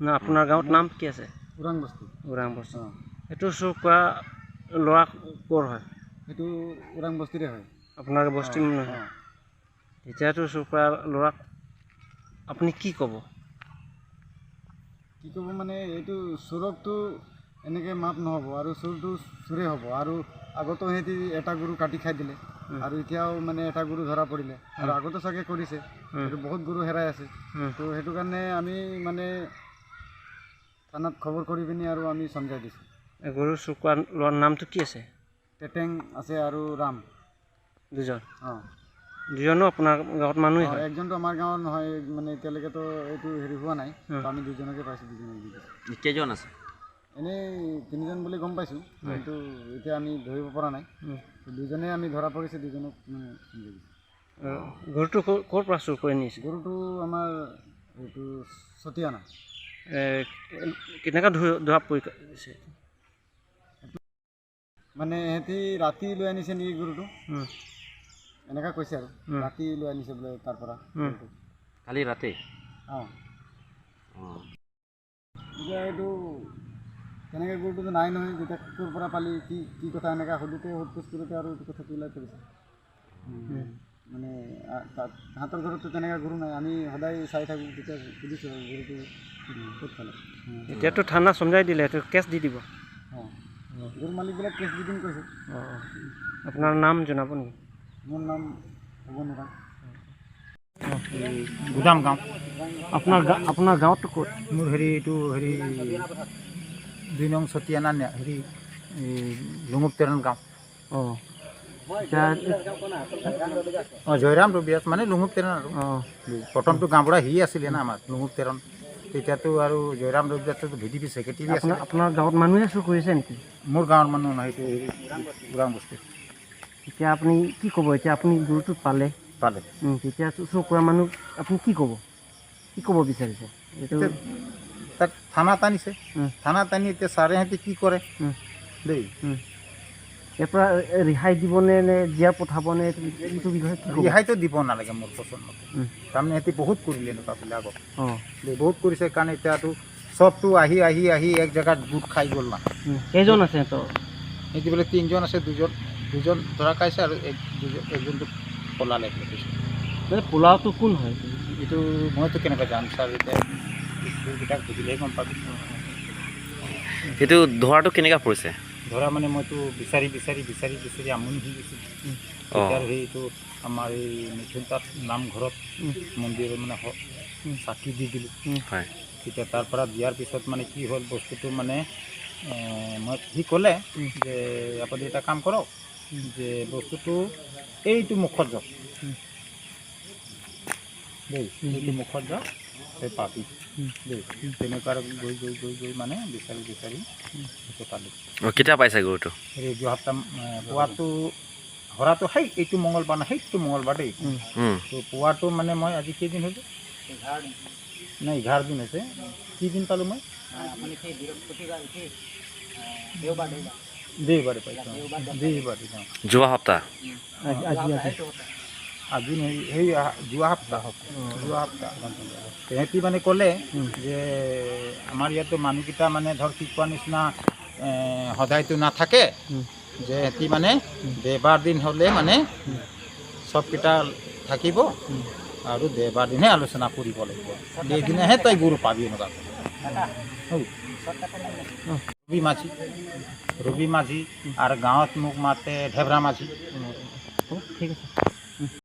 না, আপোনাৰ গাঁৱত নাম কি আছে? ওৰাং বস্তি। ওৰাং বস্তি। এইটো চুৰ কৰা ল'ৰা ক'ৰ হয়? সেইটো ওৰাং বস্তিৰে হয়। আপোনাৰ বস্তি নহয়? এতিয়াতো চুৰ কৰা ল'ৰাক আপুনি কি ক'ব? কি ক'ব মানে, এইটো চোৰকটো এনেকৈ মাপ নহ'ব আৰু চোৰটো চোৰেই হ'ব। আৰু আগতো সিহঁতি এটা গৰু কাটি খাই দিলে আৰু এতিয়াও মানে এটা গৰু ধৰা পৰিলে আৰু আগতো চাগে কৰিছে, এইটো বহুত গৰু হেৰাই আছে। তো সেইটো কাৰণে আমি মানে থানাত খবৰ কৰি পিনি আৰু আমি চমজাই দিছোঁ। গৰু চুৰ কৰা ল'ৰাৰ নামটো কি আছে? টেটেং আছে আৰু ৰাম। দুজন? অঁ। দুজনো আপোনাৰ গাঁৱত মানুহেই হয়? একজনটো আমাৰ গাঁৱৰ নহয়, মানে এতিয়ালৈকেতো এইটো হেৰি হোৱা নাই, আমি দুজনকে পাইছোঁ, দুজনক দি দিছোঁ। কেইজন আছে? এনেই তিনিজন বুলি গম পাইছোঁ, কিন্তু এতিয়া আমি ধৰিব পৰা নাই। দুজনে আমি ধৰা পৰিছে, দুজনক মানে চমজাই দিছোঁ। গৰুটো ক'ৰ পৰা চুৰ কৰি নিছে? গৰুটো আমাৰ এইটো চতিয়ানা। কেনেকুৱা ধৰা পৰিছে? মানে সিহঁতি ৰাতি লৈ আনিছে নেকি গৰুটো, এনেকুৱা কৈছে আৰু ৰাতি লৈ আনিছে বোলে তাৰ পৰা। কালি ৰাতি? অঁ। এতিয়া এইটো তেনেকৈ গৰুটোতো নাই নহয়, যেতিয়া ক'ৰ পৰা পালি কি কি কথা এনেকুৱা সোধোতে সোধ পোছ কৰোঁতে আৰু এইটো কথাটো ওলাই পৰিছে। মানে তাহাঁতৰ ঘৰততো তেনেকুৱা গৰু নাই, আমি সদায় চাই থাকোঁ, তেতিয়া সুধিছোঁ আৰু গৰুটো ক'ত পালে। এতিয়াতো থানা চমজাই দিলে, এইটো কেছ দি দিব? অঁ, গৰু মালিকবিলাক কেছ দি দিম কৈছে। অঁ, আপোনাৰ নাম জনাব নেকি? মোৰ নাম ভুৱন ওৰাং। গুদাম গাঁও। আপোনাৰ গাঁৱতটো ক'ত? মোৰ হেৰি এইটো হেৰি 2 নং চতিয়ানা হেৰি লুঙুপ তেৰণ গাঁও। অঁ, অঁ, জয়ৰাম ৰবিয়াস মানে লুঙুপ তেৰণ আৰু। অঁ, প্ৰথমটো গাঁওবুঢ়া সি আছিলে না আমাৰ লুঙুপ তেৰণ, তেতিয়াতো আৰু জয়ৰাম ৰবিদাসটো ভি ডি পি ছেক্ৰেটেৰী আছিলে। আপোনাৰ গাঁৱত মানুহে চুৰ কৰিছে নেকি? মোৰ গাঁৱৰ মানুহ নহয়, সেইটো হেৰি ওৰাং বস্তি। এতিয়া আপুনি কি ক'ব? এতিয়া আপুনি গৰুটো পালে? পালে। তেতিয়া চুৰ কৰা মানুহ আপুনি কি ক'ব, কি ক'ব বিচাৰিছে? এইটো তাক থানাত আনিছে, থানাত আনি এতিয়া ছাৰে সিহঁতি কি কৰে দেই। ইয়াৰ পৰা ৰেহাই দিবনে নে জীয়াই পঠাবনে, এইটো বিষয়ে কি ক'ব? ৰেহাইটো দিব নালাগে মোৰ পচন্দ মতে, তাৰমানে সিহঁতি বহুত কৰিলে এনেকুৱা বোলে আগত। অঁ, বহুত কৰিছে কাৰণে এতিয়াতো চবটো আহি আহি আহি এক জেগাত গোট খাই গ'ল না। কেইজন আছে সিহঁতৰ? সিহঁতি বোলে তিনিজন আছে, দুজন ধৰা খাইছে আৰু একজনটো পলালে। মানে পোলাওটো কোন হয়? এইটো মইতো কেনেকৈ যাম ছাৰ, এতিয়া চোৰকেইটাক সুধিলেহে গম পাবি। সেইটো ধৰাটো কেনেকুৱা পৰিছে? ধৰা মানে মইতো বিচাৰি বিচাৰি বিচাৰি বিচাৰি আমনি হৈ গৈছোঁ। তেতিয়া সেইটো আমাৰ এই মিথুন তাত নামঘৰত মন্দিৰত মানে চাকি দি দিলোঁ। হয়। তেতিয়া তাৰ পৰা দিয়াৰ পিছত মানে কি হ'ল বস্তুটো মানে মই সি ক'লে যে আপুনি এটা কাম কৰক যে বস্তুটো এইটো মুখত যাওক দেই, এইটো মুখত যাওক তই পাবি দেই। তেনেকুৱা গৈ গৈ গৈ গৈ মানে বিচাৰি বিচাৰি সেইটো পালোঁ। কেতিয়া পাইছে গৰুটো? হেৰি যোৱা সপ্তাহ পোৱাটো হৰাটো সেই এইটো মঙলবাৰ নহয় সেইটো মঙলবাৰ দেই। তো পোৱাটো মানে মই আজি কেইদিন হৈছে? নাই 11 দিন হৈছে। কি দিন পালোঁ মই? দেওবাৰে পাইছোঁ। দেওবাৰে। যোৱা সপ্তাহ? আজি সেই যোৱা সপ্তাহ, যোৱা সপ্তাহ। তেহেঁতি মানে ক'লে যে আমাৰ ইয়াতো মানুহকেইটা মানে ধৰ কি কোৱা নিচিনা সদায়তো নাথাকে, যে সিহঁতি মানে দেওবাৰ দিন হ'লে মানে চবকেইটা থাকিব আৰু দেওবাৰ দিনহে আলোচনা কৰিব লাগিব, সেইদিনাহে তই গৰু পাবি এনেকুৱা। ৰবি মাঝি, ৰবি মাঝি আৰু গাঁৱত মোক মাতে ঢেবৰা মাঝি। ঠিক আছে।